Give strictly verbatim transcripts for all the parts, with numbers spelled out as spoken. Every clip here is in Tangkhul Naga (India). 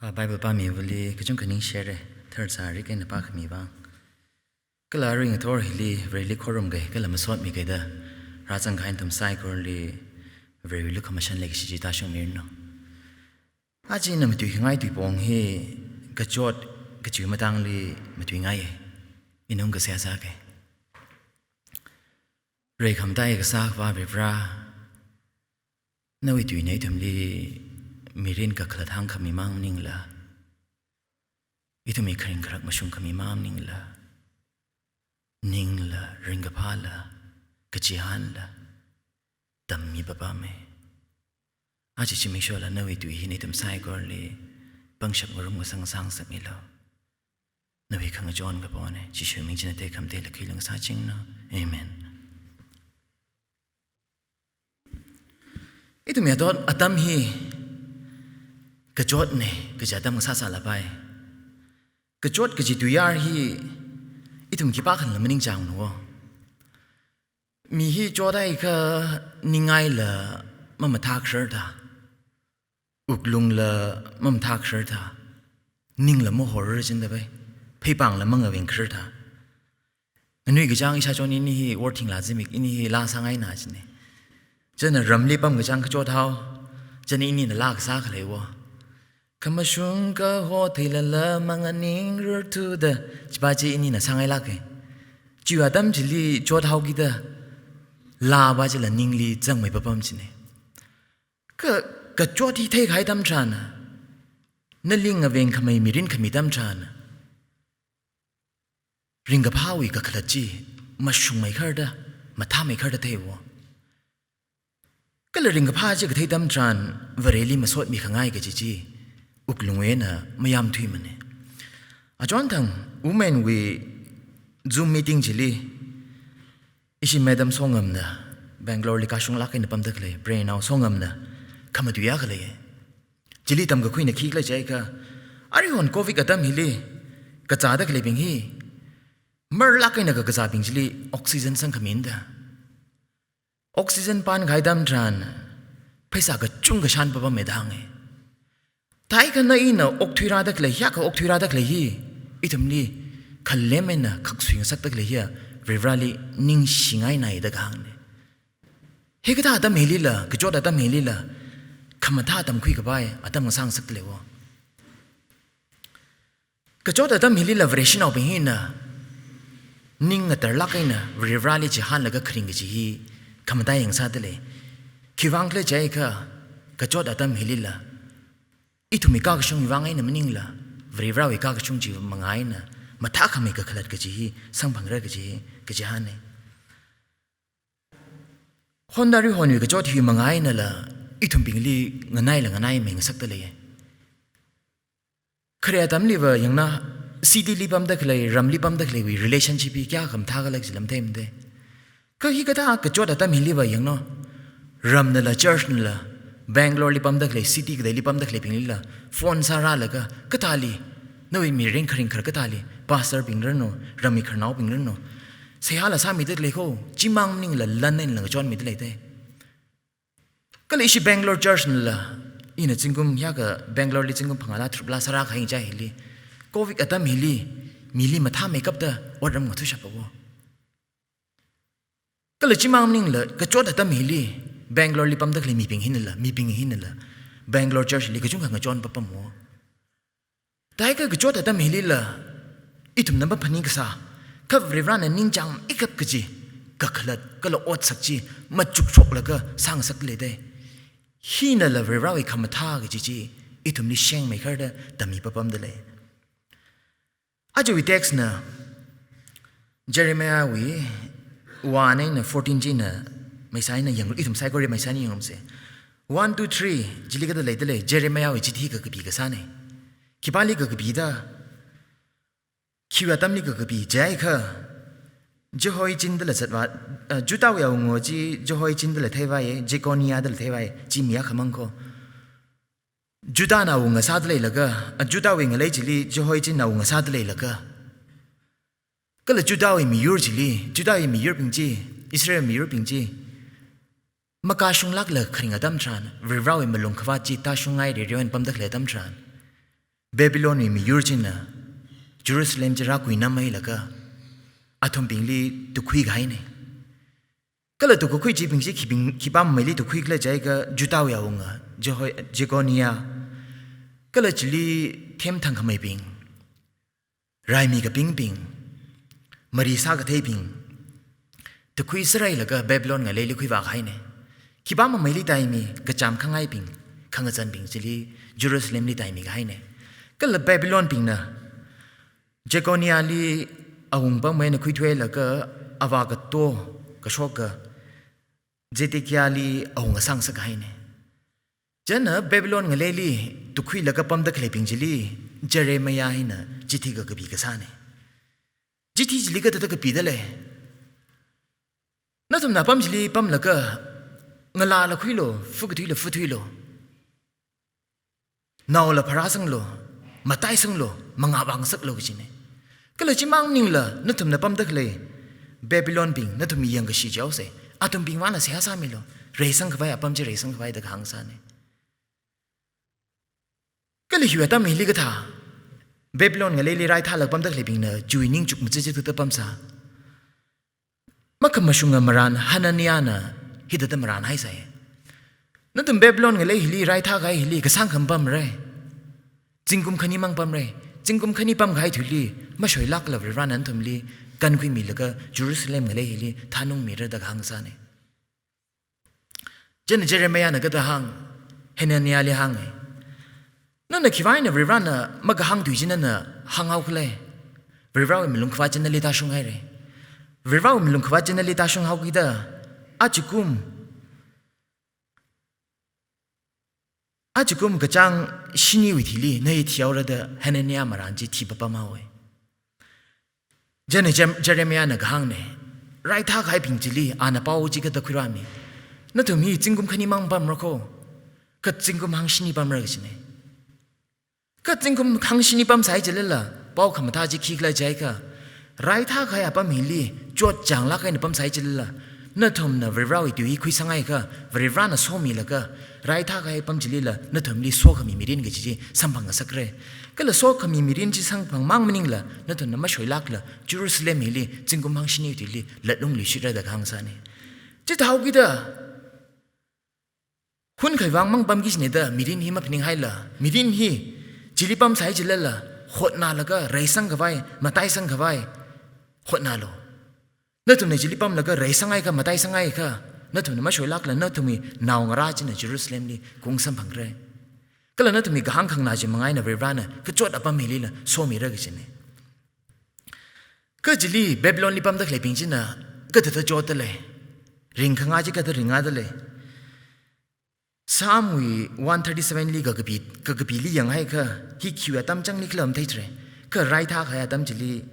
A Bible pāmivali kachungkha ningshire, tharzāri kaina pākhami vang. Kala aruingathor hili Vareli khorumkei, kala masotmikei da rāzangkahai nathum saikorali Varewui lukhamashan leikashi chi tāshungmiranu. Aja ina matuikhangai tuipong hi kachot kachiwui matangli matuingaiye. Ina ungkasā sākei. Reikhamataiya kasā Akhava Varivara, nawui tuina ithumli mirin kakhalat hāngkhami mang maningla, ithumwui kharing kharak mashungkhami mang maningla, ningla, ringkaphāla, kachihānla tammi papame. Aja zimikshola nawui tui hina ithum saikorali pangshap ngarumngasang sāngasakmilu. Nawui khangachon kapone, Jishu ming china tekhamatei lakhi lungsāchingnu. Amen. Ithumwui atot atam hi kachotne kaji atam ngasāsālapai. Kachot kaji tuiyār hi ithum khipākhala maningchāngmana. Mi hi chothaiakha ningngaila mamathā kharar tha, wuklungla mamathā kharar tha, ningla mahor chindapai, pheipāngla mangaveng kharar tha. Nganui kachāng ishāchon ini hi worthingla zimik, ini hi laa sāngaina chine. Chieina ramli pamkachāng kachot hao, chieina inina laa kasā khaleiwo. Khamashung kaho theilala manganingrarthuda, chipa chi inina sāngailāke. Chiwui atam chili chot haokida, laapa chila ningli zangmei papam chine. Kha, kachot hi theikahai atam tharan, nali ngavengkhamei mirin khami atam tharan, ringkaphāwui kakhalat chi mashungmei kharar da, mathāmei kharar da theiwo. Kala ringkaphā chi kathei atam tharan Vareli masotmikhangai kaji chi wuklungwui eina mayāmthuimane. Achonthang women wui Zoom meeting chili ishi Madam Songamna, Bangalore li kashunglāk eina pamda khalei Preinao Songamna khamatui akha leiye. Chili tamkakhuina khikhala jiakha, aruihon Covid atam hili kazāda khaleibing hi marlāk eina kakazābing chili oxygen sangkhamina da. Oxygen pānkahai atam tharan pheisā kachungkha shān papame da hānge. Thākha na ina okthuirāda khalei, hiyākha okthuirāda khalei hi ithumli khalem eina khaksui ngasakda khalei hiya Varivarali ningshingainai da kahāngne. Hikathā atam hilila, kachot atam hilila, khamathā tamkhuikapai atam ngasāngasakda leiwo. Kachot atam hilila Vareshinaobing hina ning ngatarlāk eina Varivarali chihānlaga kharing kaji hi khamataiya ngasāda lei. Khiwuivang khala jiakha, kachot atam hilila ithumwui kakashungwui vang eina maningla, Varivarawui kakashung chiwui manga eina mathākhamei kakhalat kaji hi samphangrar kaji hi kachihānne. Hon aruihonwui kachot hiwui manga einala ithumbingli nganaila nganaimei ngasakda leiye. Khare atamliva yangna, city li pamda khalei, ramli pamda khaleiwui relationship hi kayākha mathākhala kaji lam theimade. Kha hikathā kachot atam hiliva yangna, ramnala church nala, Bangalore li pamda khalei, city kateili pamda khaleibinglila phone sārālaga, kathāli, nawui mirin kharing kharar kathāli, pastor bing ranu, ramwui khararnaobing ranu, seihāla sāmida leiko, chimang maningla lan einala ngachonmida leite. Kala ishi Bangalore church nala, ina zingkum hiyākha Bangalore li zingkum phangāla tharukla sārākahai chieina hili, Covid atam hili, mili mathāmeikapta otram ngathuishappawo. Kala chimang maningla, kachot atam hili, Bangalore li pamda khalei mibing hinala, mibing hinala, Bangalore church li kachungkha ngachon papamwo. Thākha kachot atam hilila, ithumna maphaning kasā, kha Varivarana ningchāngmeikap kaji kakhalat kala otsak chi machukshoklaga sāngasakda leite. Hinala Varivarawui khamathā kaji chi ithumli shengmei kharar da tammi papamda lei. Ajawui text na Jeremiahwui one eina fourteen china maisā eina yang, ithum saikora maisā eina yangrumse. One, two, three, chili kathāda leida lei, Jeremiahwui chithi kakapi kasāne. Khipāli kakapi da, khiwui atamli kakapi jiakha, Jehoiachin dala zatvā, eh, Judahwui awunga chi Jehoiachin dala theivāye, Jeconiah dala theivāye, chi mi akhamang ko. Judahna awunga sāda leilaga, a, Judahwui ngalei chili Jehoiachinna awunga sāda leilaga, kala Judahwui miyur chili, Judahwui miyurbing chi, Israel miyurbing chi makashunglākla kharing atam tharan, Varivarawui malungkhavāt chi tāshungngai rereo eina pamda khalei atam tharan, Babylonwui miyur china Jerusalem chi rākuinamhailaga athumbingli tukhuikahaina. Kala tukkakhui chibing chi khibing, khipāmeili tukkhuikhala jiakha Judahwui awunga Jeho-, Jeconiah, kala chili themthangkhameibing, raimi kapingbing, mari sākatheibing, tukkhuisārhailaga Babylon ngaleili khuivākahaina. Khipāmeili taimi, kachām khangaibing, khangazanbing chili Jerusalemli taimikahaina. Kala Babylonbingna Jeconiahli awung pamhaina khuithuilaga avā kato kashoka Zedekiahli awunga sāngasakkahaina. Chieina Babylon ngaleili tukkhuilaga pamda khaleibing chili Jeremiah hina chithi kakapi kasāna. Chithi chili kathāda kapida lei? Nathumna apam chili pamlaga ngalāla khuilu, fakathuila fathuilu, naola pharāsanglu, mataisanglu, mangā vāngasaklu kajina. Kala chimang maningla nathumna pamda khalei Babylonbing nathum yangkashi jihaosa. Athumbing vāna seihā sāmilu, reisangkhavai apam chi reisangkhavai da kahāng sāna. Kala hiwui atam hili kathā, Babylon ngaleili raithālaga pamda khaleibingna chiwui ningchuk machitchitda pamsā. Makhamashunga marān Hananiahna hithāda marānhaisai. Nathum Babylon ngalei hili raithākahai hili kasāngkha mapamra. Zingkum khanimang pamra. Zingkum khani pamkahai thuili mashoilākla Varivarana nathumli kankhuimilaga Jerusalem ngalei hili thanungmira da kahāng sāna. Chieina Jeremiahna kathāda hāng, Hananiahli hānga. Nana khiwui eina Varivarana makahāng tui chi nana hānghao khala? Varivarawui malungkhavāt chi nali tāshunghaira. Varivarawui malungkhavāt chi nali tāshunghaokida, ajakum, ajakum kachāng shiniwui thili na hi thihaora da Hananiah marān chi thipapamhaowa. Chieina Jem-, Jeremiahna kahāngna, raithākahaibing chili ana pao chi kathāda khuirāmi. Nathum hi zingkum khanimang pamra kho, kha zingkum hangshini pamra kajina. Kha zingkum hangshini pamsai chilala, pao khamathā chi khikhala jiakha, raithākahai apam hili chotchānglāk eina pamsai chilala, nathumna Varivarawui tui hi khuisanghaiakha, Varivarana somilaga, raithākahai apam chilila nathumli sokhami mirin kaji chi samphangngasakra. Kala sokhami mirin chi samphangmang maningla, nathumna mashoilākla Jerusalem hili zingkum hangshini thuili latlungluishitra da kahāng sāna. Chithāhaokida, hun khaiwui vang mang pamki kajina da mirin hi maphaninghaila, mirin hi chili pamsai chilala, hotnālaga reisangkhavai, mataisangkhavai hotnālu. Nathumna chili pamlaga reisanghaiakha, mataisanghaiakha, nathumna mashoilākla nathumwui naongarā china Jerusalemli kung samphangra. Kala nathumwui kahāng khanganā chi manga eina Varivarana kachot apam hilila somira kajina. Kha chili Babylonli pamda khaleibing china kathāda chotda lei? Ringkhanga chi kathāda ringda lei? Psalmwui one thirty-seven li kakapi, kakapili yanghaiakha, hi khiwui atam changli khala matheithura. Kha raithākahai atam chili,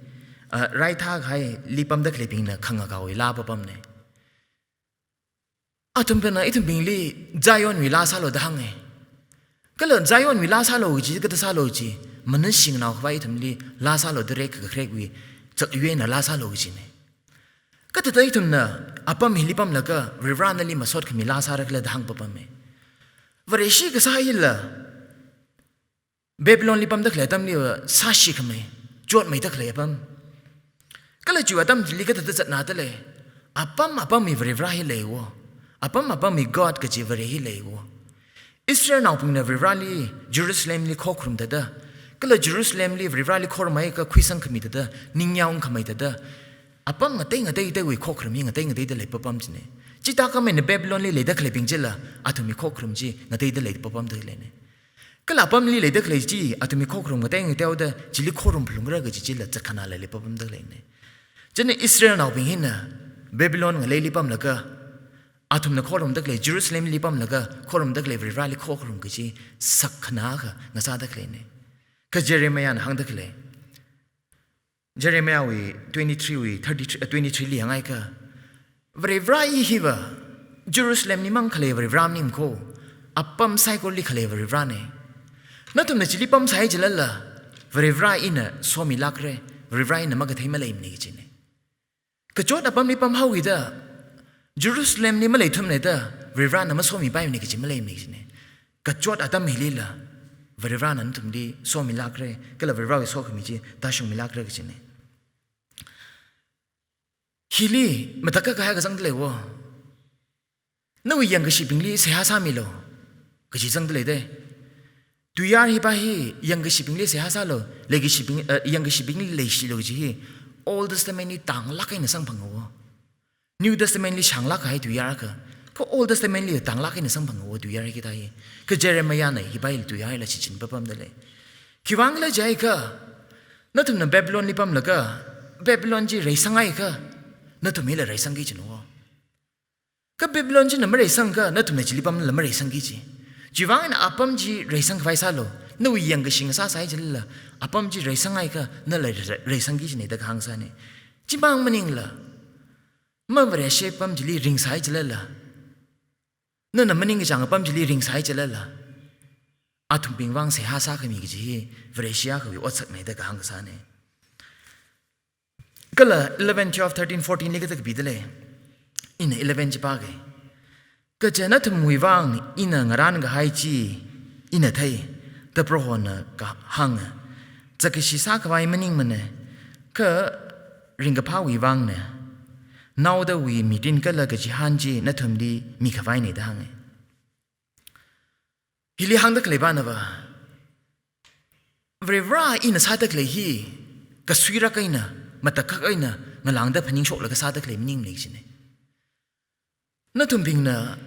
ah, raithākahaili pamda khaleibingna khangakaowui laa papamna. Athumna ithumbingli Zionwui laa sālu da hānga. Kala Zionwui laa sālu kaji, kathāda sālu kaji, manashinao khavai ithumli laa sālu da rekkakharekwui chakyu eina laa sālu kajina. Kathāda ithumna apam hili pamlaga Varivarana nali masotkhami laa sāra khala da hāngpapama. Vareshi kasā hila Babylonli pamda khalei atamliva sāshikhamei, chotmeida khalei apam. Kala chiwui atam chili kathāda zatnāda lei? Apam apamwui Varivara hi leiwo. Apam apamwui God kaji Vare hi leiwo. Israelnaobingna Varivarali Jerusalemli khokharum thāda, kala Jerusalemli Varivarali khorumhaiakha khuisangkhami thāda, ningyaung khamei thāda, apam ngatei ngateiteiwui khokharum hi ngatei ngateida leipapam china. Chithākhamei eina Babylonli leida khaleibing chila athumwui khokharum chi ngateida leipapamda leina. Kala apamli leida khalei chi athumwui khokharum ngatei ngateihaoda chili khorum phalungra kaji chila zatkhanāla leipapamda leina. Chieina Israelnaobing hina Babylon ngaleili pamlaga, athumna khorumda khalei, Jerusalemli pamlaga khorumda khalei Varivarali khokharum kaji sakkhanā akha ngasāda khaleina. Kha Jeremiahna hāngda khalei, Jeremiahwui twenty-three wui thirty-three, uh, twenty-three li yanghaiakha, Varivara i hiva Jerusalemli mang khalei Varivara maning kho, apam saikorali khalei Varivarana. Nathumna chili pamsai chilala, Varivara ina somilākra, Varivara ina makathei maleimana kajina. Kachot apamli pamhaokida, Jerusalemli maleithumana da Varivarana masomipaimana kaji maleimana kajina. Kachot atam hilila, Varivarana nathumli somilākra, kala Varivarawui sokhami chi tāshungmilākra kajina. Hili matakhak kahai kazang dalei wo. Nawui yangkashibingli seihā sāmilu kaji zang dalei da. Tuiyār hipa hi yangkashibingli seihā sālu, leikashibing, eh, yangkashibingli leishilu kaji hi Old Testament li tānglāk eina samphanga wo. New Testament li shānglāk kahai tuiyār akha, kha Old Testament li tānglāk eina samphanga wo tuiyār hikathā hi. Kha Jeremiahna hipa hi tuiyār hila shichin papam dalei. Khiwuivang khala jiakha, nathumna Babylon li pamlaga, Babylon chi reisangakha, nathum hila reisangki kajina wo. Kha Babylon china mareisangakha, nathumna chili pamlala mareisangki kaji. Chiwuivang eina apam chi reisang khavai sālu, nawui yangkashi ngasāsai chilala, apam chi reisangakha, nala re-, reisangki kajina da kahāng sāna. Chimang maningla, mavareshi apam chili ringsai chilala, nana maningkachāng apam chili ringsai chilala, athumbing vang seihā sākhami kaji hi Vareshi akhawui otsakna da kahāng kasāna. Kala eleven, twelve, thirteen, fourteen li kathā kapi dalei. Ina eleven chi pāga. Kaja nathumwui vang ina ngarān kahai chi ina thei, da Prohona kahānga. Zakkashi sākhavai maningmana, kha ringkaphāwui vangna. Naodawui mirin kala kachihān chi nathumli mikhavaina da hānga. Hili hāngda khalei pana va, Varivara ina sāda khalei hi kasuirak eina, matakhak eina, ngalāngda phaningshoklaga sāda khalei maningmana kajina. Nathumbingna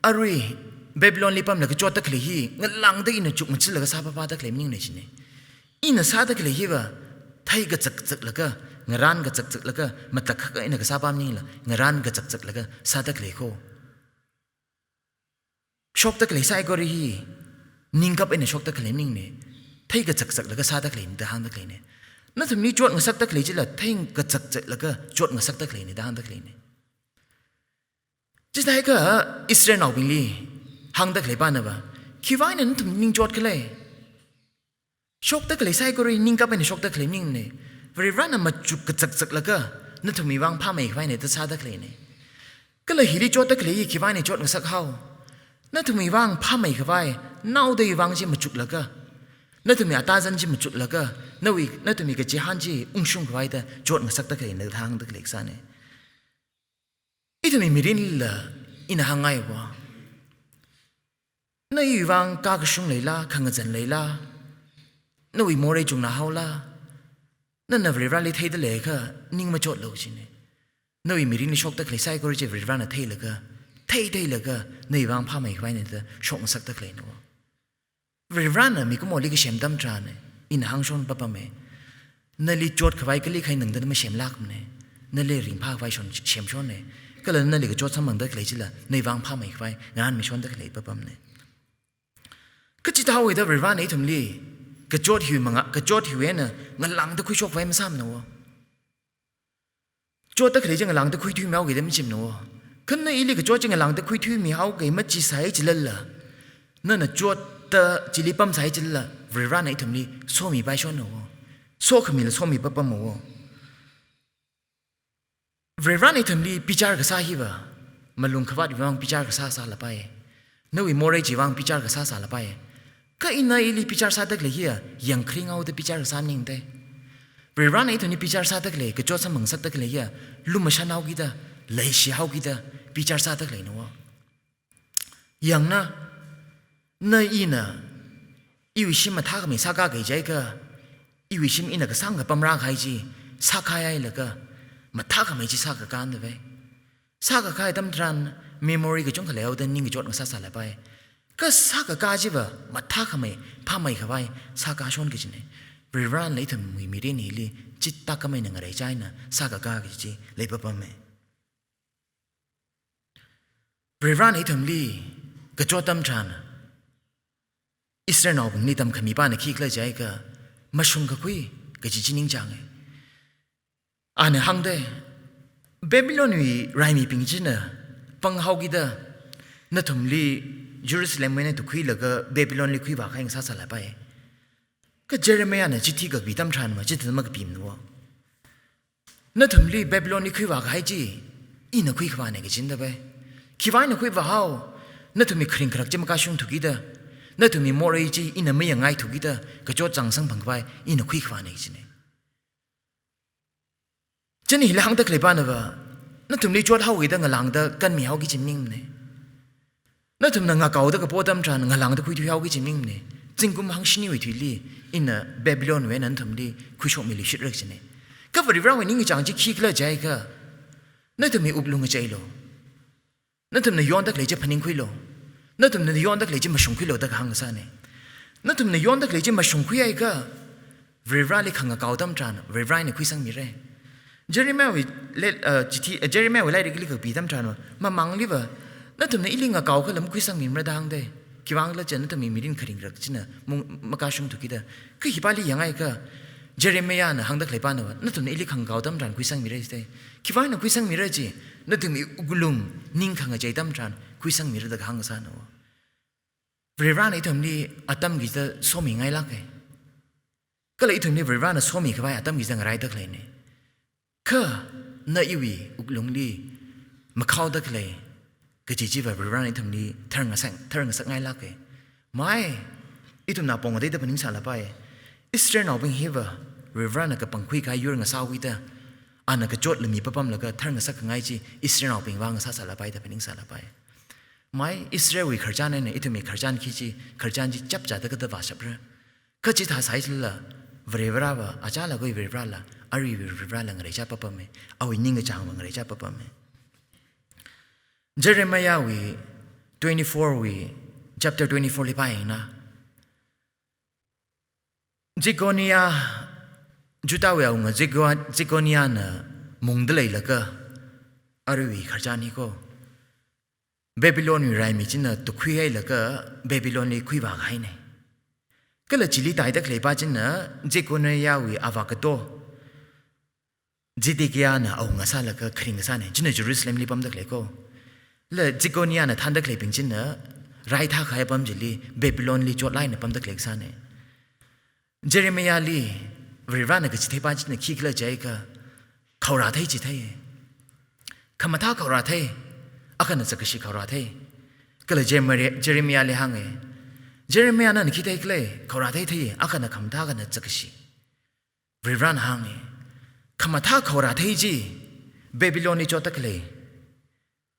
arui Babylon li pamlaga chotda khalei hi ngalāngda ina chukmachilaga sāpapāda khalei maningmana kajina. Ina sāda khalei hiva thei kazakzaklaga, ngarān kazakzaklaga, matakhak eina kasāpa maningla, ngarān kazakzaklaga sāda khalei kho. Shokda khalei saikora hi ningkap eina shokda khalei maningmana. Thei kazakzaklaga sāda khaleina da hāngda khaleina. Nathumli chotngasakda khalei chila thei kazakzaklaga chotngasakda khaleina da hāngda khaleina. Chisāakha Israelnaobingli hāngda khalei pana va, khiwuivang eina nathum ning chot khala? Shokda khalei saikora ningkap eina shokda khalei maningmana. Varivarana machuk kazakzaklaga nathumwui vang phāmei khavaina da sāda khaleina. Kala hili chotda khalei hi khiwuivang eina chotngasak hao? Nathumwui vang phāmei khavai, naodawui vang chi machuklaga, nathumwui atazan chi machuklaga, nawui, nathumwui kachihān chi ungshung khavaida chotngasakda khaleina da hāngda khalei kasāna. Ithumwui mirinla ina hāngngai va, na iwui vang kakashung leila, khangazan leila, nawui morei chungna haola, nana Varivarali theida leiakha ning machotlu kajina. Nawui mirinli shokda khalei saikora chi Varivarana theilaga, thei theilaga, nawui vang phāmei khavaina da shokngasakda khaleina wo. Varivarana mikumoli kasem atam tharan, ina hāngshon papama. Nali chot khavai kali khai nangda masemlākmana. Nali ringphā khavai shon semshonna. Kala nali kachot samphangda khalei chila, nawui vang phāmei khavai ngarānmishonda khalei papamna. Kachithāhaoda Varivarana ithumli kachot hiwui manga, kachot hiwui eina ngalāngda khuishok khavai masāmana wo. Chotda khalei chi ngalāngda khuithuimihaoki da machimana wo. Kha na ili kachot chi ngalāngda khuithuimihaoki machisai chilala, nana chotda chili pamsai chilala, Varivarana ithumli somipaishonna wo. Sokhamila somi papamma wo. Varivarana ithumli bichar kasā hiva, malung khavātwui vang bichar kasā sālapai. Nawui morei chiwui vang bichar kasā sālapai. Kha ina ili bichar sāda khalei hiya, yangkharing haoda bichar kasā maningda. Varivarana ithumli bichar sāda khalei, kachot samphang ngasakda khalei hiya, lumashan haokida, leishi haokida, bichar sāda khaleina wo. Yangna, na ina, iwui shim mathākhamei sākā kajiakha, iwui shim ina kasāngkha pamrā kahai chi, sākahailaga, mathākhamei chi sākakāna vai. Sākakahai atam tharan, memory kachungkha leihaoda ning kachot ngasā sālapai. Kha sākakā chiva, mathākhamei, phāmei khavai, sākashon kajina. Varivarana ithumwui mirin hili, chithākhamei eina ngareichai eina, sākakā kaji chi, leipapamma. Varivarana ithumli kachot atam tharan, Israelnaobingli tamkhami pana khikhala jiakha, mashungkakhui kaji chi ningchānga. Ana hāngda, Babylonwui raimibing china panghaokida, nathumli Jerusalemwui eina tukhuilaga Babylonli khuivā kahai ngasā sālapai. Kha Jeremiahna chithi kakapi atam tharan ma, chithāda makapimana wo. Nathumli Babylonli khuivā kahai chi, ina khuikhavāna kajina da vai. Khiwuivang eina khuivā hao, nathumwui kharing kharak chi makashung thukida, Nathumwui morei chi ina mayangngaithukida kachot chāng samphangkhavai ina khuikhavana jina. Chieina hili hāngda khaleiva nava, nathumli chothaoda ngalāngda kanmihaoki kaji maningmana. Nathumna ngakaoda kapo atam tharan ngalāngda khuithuihaoki kaji maningmana. Zingkum hangshiniwui thuili ina Babylonwui eina nathumli khuishokmiluishitra kajina. Kha Varivarawui ningchāng chi khikhala jiakha, nathumwui wuklung ngachailo. Nathumna yonda khalei chi phaningkhuilo. Nathumna yonda khalei chi mashungkhuilo da kahāng sāna. Nathumna yonda khalei chi mashungkhuiakha, Varivarali khangakao atam tharan Varivara eina khuisangmira. Jeremiahwui le-, uh, chithi, uh, Jeremiahwui lairikli kapi atam tharan, mamangliva, nathumna ili ngakaokhala makhuisangmimara da hāngda. Khiwuivang khala jiakha nathumwui mirin kharing rak china mung-, makashungthukida. Kha hipāli yangakha, Jeremiahna hāngda khaleiva nava, nathumna ili khangakao atam tharan khuisangmira jida. Khiwuivang eina khuisangmira ji, nathumwui wuklung ning khangachei atam tharan khuisangmira da kahāng sāna. Varivarana ithumli atam kachida somingailāka. Kala ithumli Varivarana somikhavai atam kachida ngaraida khaleina. Kha na iwui wuklungli makhaoda khalei kaji chiva Varivarana ithumli tharngasak, tharngasakngailāka. Mai, ithumna apong ngateida phaningsālapai. Israelnaobing hiva Varivarana kapangkhui kahai yur ngasāwuida, ana kachot lami papamlaga tharngasak khangai chi Israelnaobingva ngasāsālapai da phaningsālapai. Mai, Israelwui khararchan eina ithumwui khararchan khi chi, khararchan chi chapchāda kathāda vāshapra. Kha chithā sāhailala, Varivarava, achālakhawui Varivarala, aruiwui Varivarala ngareichā papama, awui ningkachāngva ngareichā papama. Jeremiahwui twenty-four wui, chapter twenty-four li pāyangna. Jeconiah, Judahwui awunga Jeco-, Jeconiahna mungda leilaga, aruiwui khararchan hi ko, Babylonwui raimi china tukhuihailaga Babylonli khuivākahaina. Kala chili tāida khaleiva china Jeconiahwui avā kato Zedekiahna awunga sālaga kharing sāna, china Jerusalemli pamda khalei ko. Kala Jeconiahna thānda khaleibing china raithā kahai apam chili Babylonli chotlāk eina pamda khalei sāna. Jeremiahli Varivarana kachi theipa china khikhala jiakha, khaorā thei chi thei. Khamathā khaorā thei, akhana zakkashi khaorā thei. Kala Jeremiah, Jeremiahli hānga. Jeremiah nana khi theikhala, khaorā thei thei, akhana khamathā akhana zakkashi. Varivarana hānga, khamathā khaorā thei chi, Babylonli chotda khalei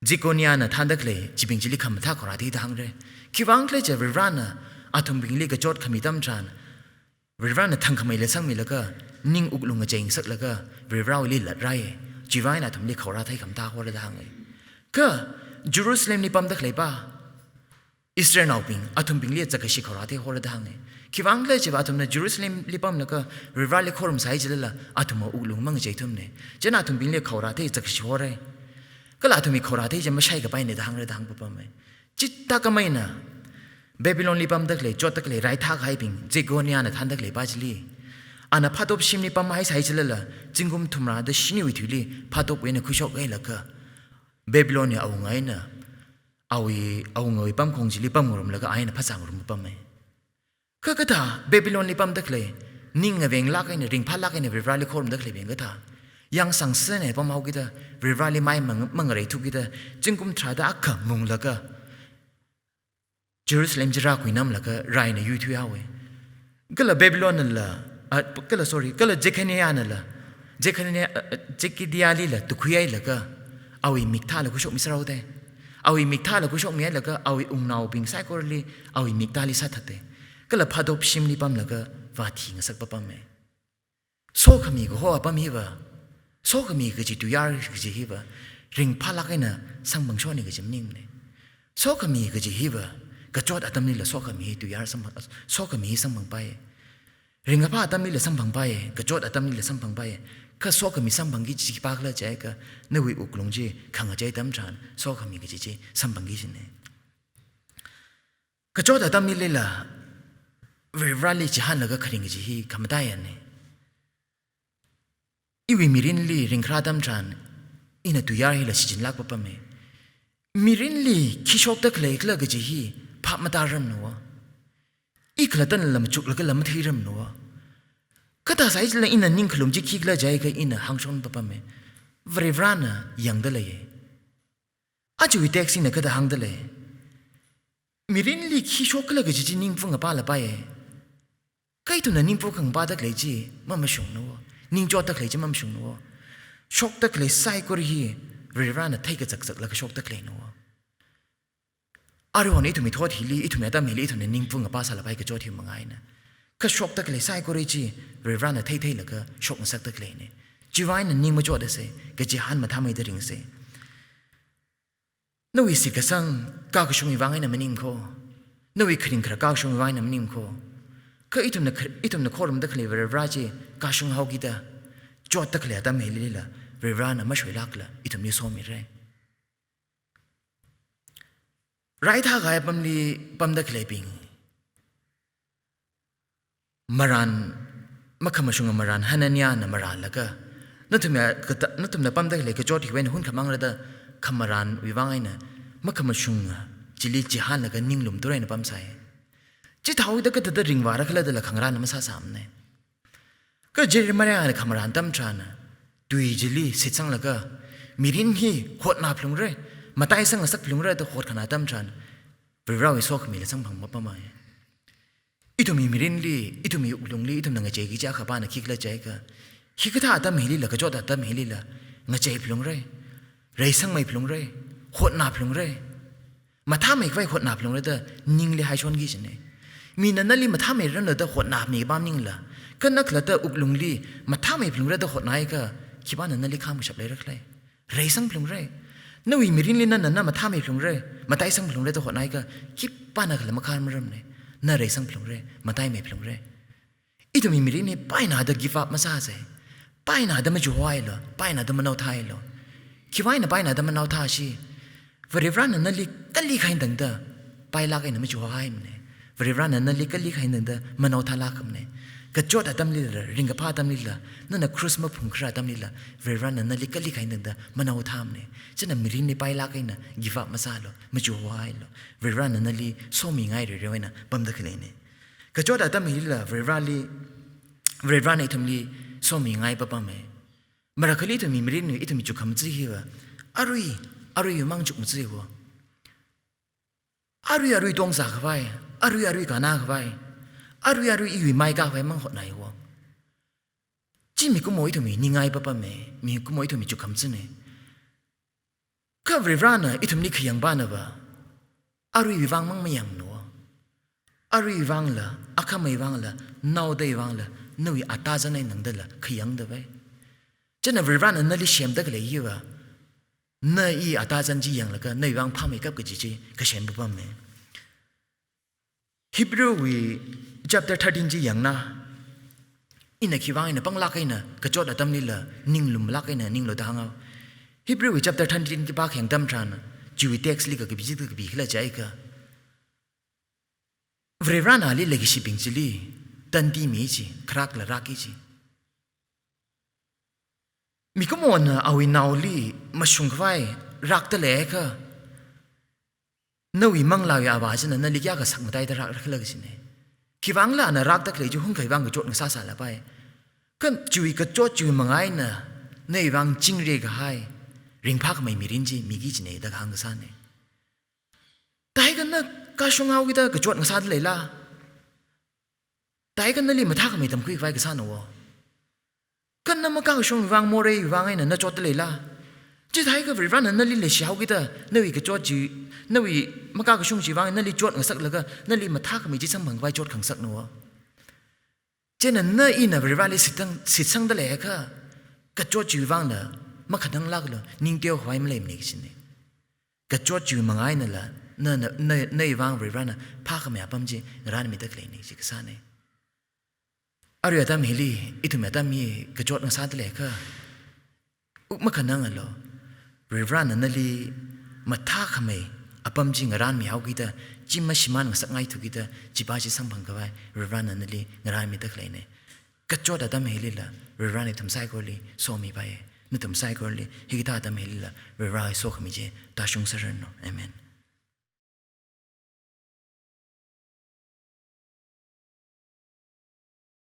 Jeconiahna thānda khalei chibing chili khamathā khaorā thei da hāngra. Khiwuivang khala jiakha Varivarana athumbingli kachot khami atam tharan, Varivarana thangkhameila sangmilaga, ning wuklung ngacheingasaklaga, Varivarawuili latrāya. Chiwuivang eina athumli khaorā thei khamathā hora da hānga. Kha Jerusalemli pamda khaleiva Israelnaobing, athumbingli zakkashi khaorā thei hora da hānga. Khiwuivang khala jiakha athumna Jerusalemli pamlaga Varivarali khorumsai chilala, athumwui wuklung mangacheithumana. Chieina athumbingli khaorā thei zakkashi hora. Kala athumwui khaorā thei chi mashaikapaina da hāngra da hāng papama. Chithākhamei eina, Babylonli pamda khalei, chotda khalei, raithā kahaibing, Jeconiahna thānda khaleipa chili, ana phātop shimli pamhaisai chilala, zingkum thumrāda shiniwui thuili phātopwui eina khuishokhailaga, Babylonwui awunga eina, awui, awungawui pamkhong chili pamngarumlaga a eina phāzāngarum papama. Kha kathā Babylonli pamda khalei, ning ngavenglāk eina, ringphālāk eina Varivarali khorumda khaleibing kathā, yangsangsi eina pamhaokida, Varivarali mai mang-, mangareithukida, zingkum tharāda akha munglaga, Jerusalem chi rākhuinamlaga raina yuithuihaowa. Kala Babylonnala, ah, kala, sorry, kala Jeconiahnala, Jeconiah, ah, ah, Jeconiahlila tukhuihailaga, awui mikthāla khuishokmi sāhaoda. Awui mikthāla khuishokmihailaga, awui wungnaobing saikorali, awui mikthāli sāthatda. Kala phātop shimli pamlaga vāthingasak papama. Sokhami kaho apam hiva, sokhami kaji tuiyār kaji hiva, ringphālāk eina samphangshokna kaji maningmana. Sokhami kaji hiva, kachot atamlila sokhami hi tuiyār samphang, sokhami hi samphangpai. Ringkaphā atamlila samphangpai, kachot atamlila samphangpai. Kha sokhami samphangki kaji khipākhala jiakha, nawui wuklung chi khangachei atam tharan, sokhami kaji chi samphangki kajina. Kachot atamlila Varivarali chihānlaga kharing kaji hi khamataiyana. Iwui mirinli ringkharā atam tharan, ina tuiyār hila shichinlāk papama. Mirinli khi shokda khaleikhala kaji hi phap matāramnawa. I khalattanla machuklaga lam matheiramnawa. Kathā sāhailala ina ningkhalum chi khikhala jiakha ina hāngshon papama. Varivarana yangda leiya. Ajawui text hina kathā hāngda lei. mirinli khi shokkhala kaji chi ningpung apā lapai. Kha ithumna ningpung khangapāda khalei chi mamashungna wo. Ningchotda khalei chi mamashungna wo. Shokda khalei saikora hi Varivarana theikazakzaklaga shokda khaleina wo. Aruihon ithumwui thot hili, ithumwui atam hili, ithumna ningpung apā sālapai kachot hi manga eina. Kha shokda khalei saikora chi Varivarana theitheilaga shokngasakda khaleina. Chiwui vang eina ning machotda sei, kachihān mathāmeida ringsa. Nawui shitkasang kakashungwui vang eina maning kho. Nawui kharing kharak kakashungwui vang eina maning kho. Kha ithumna khar-, ithumna khorumda khalei Varivara chi kashung haokida, chotda khalei atam hilila, Varivarana mashoilākla ithumli somira. Raithā kahai apamli pamda khaleibing, marān, makhamashunga marān Hananiana marānlaga, nathumna kata-, nathumna pamda khalei kachot hiwui eina hunkhamang rāda khamarānwui vang eina makhamashunga chili chihānlaga ninglum turaina pamsai. Chithāhaoda kathāda ringvāra khala dala khangarān masāsāmana. Kha Jeremiahna khamarān atam tharan, tui chili shitsanglaga, mirin hi hotnā phalungra, mataisang ngasak phalungra da hotkhanā atam tharan, Varivarawui sokhamila samphang mapamai. Ithumwui mirinli, ithumwui wuklungli, ithumna ngachei kaji akhapana khikhala jiakha, hikathā atam hilila, kachot atam hilila, ngachei phalungra, reisangmei phalungra, hotnā phalungra, mathāmeikhavai hotnā phalungra da ningli haishonki kajina. Mina nali mathāmeiranu da hotnāmei pam maningla, kha na khalatta wuklungli mathāmei phalungra da hotnāakha, khipāna nali khāmkashap leira khala? Reisang phalungra. Nawui mirinli nana na mathāmei phalungra, mataisang phalungra da hotnāakha, khipānakhala makhāmararmana. Na reisang phalungra, mataimei phalungra. Ithumwui mirin hi painada give up masāsa. Painada machuhailu, painada manaothailu. Khiwui vang eina painada manaothashi? Varivarana nali kali kahai eina tangda pailāk eina machuhaimana. Varivarana nali kali kahai eina tangda manaothalākmana. Kachot atamlila, ringkaphā atamlila, nana krus maphungkharā atamlila, Varivarana nali kali kahai eina tangda manaothāmana. China mirinli pailāk eina give up masālu, machuhailu. Varivarana nali somingai reirei eina pamda khaleina. Kachot atam hilila Varivarali, Varivarana ithumli somingai papamma. Marakhali ithumwui mirin, ithumwui chukkhamaja hiva arui, aruiwui mang chukmaja hiwo. Arui arui tongzākhavai, arui arui kannākhavai, arui arui iwui mai kākhavai mang hotnāiwo. Chi mikumo ithumwui ningai papamma, mikumo ithumwui chukkhamaja eina. Kha Varivarana ithumli khayang pānava, aruiwui vang mang mayangna. Aruiwui vangla, akhamei vangla, naodei vangla, nawui atazan eina tangdala khayangda vai. China Varivarana nali semda khalei hiva, na i atazan chi yanglaga nawui vang phāmeikap kaji chi kasem papamma. Hebrew wui chapter thirteen chi yangna, ina khiwui vang eina panglāk eina kachot atamlila ninglumlāk eina ninglu da hānga. Hebrew wui chapter thirteen chi pākhayang atam tharan, chiwui text li kakapi chi kakapi khala jiakha, Varivarana ali leikashibing chili tandi mi chi, kharakla rāki chi. Mikumona awui naoli mashungkhavai rākda leiakha, nawui manglāwui Avā china nali kayākha sakmataida rākra khala kajina. Khiwui vangla ana rākda khalei chi hungkahai vang kachot ngasāsālapai. Kha chiwui kachot chiwui manga eina nawui vang chingri kahai, ringphākhamei mirin chi miki kajina da kahāng kasāna. Thākha na kashung haokida kachot ngasāda leila? Thākha nali mathākhamei tamkhuikhavai kasāna wo. Kha na makakashungwui vang, moreiwui vang eina na chotda leila? Chithākha Varivarana nali leishi haokida, nawui kachot chi, nawui makakashung chiwui vang nali chot ngasaklaga, nali mathākhamei chi samphangkhavai chot khangasakna wo. China na ina Varivarali shitsang, shitsangda leiakha, kachot chiwui vangla makhananglāklu, ningteokhavai maleimana kajina. Kachot chiwui manga einala, na, na, na, nawui vang Varivarana phākhamei apam chi ngarānmida khaleina chi kasāna. Arui atam hili, ithumwui atam hi kachot ngasāda leiakha, wuk makhanangalu. Varivarana nali mathākhamei apam chi ngarānmi haokida, chi mashimān ngasakngaithukida, chipa chi samphangkhavai Varivarana nali ngarānmida khaleina. Kachot atam hilila Varivarana ithum saikorali somipai. Nathum saikorali hikathā atam hilila Varivarawui sokhami chi tāshung sāranu. Amen.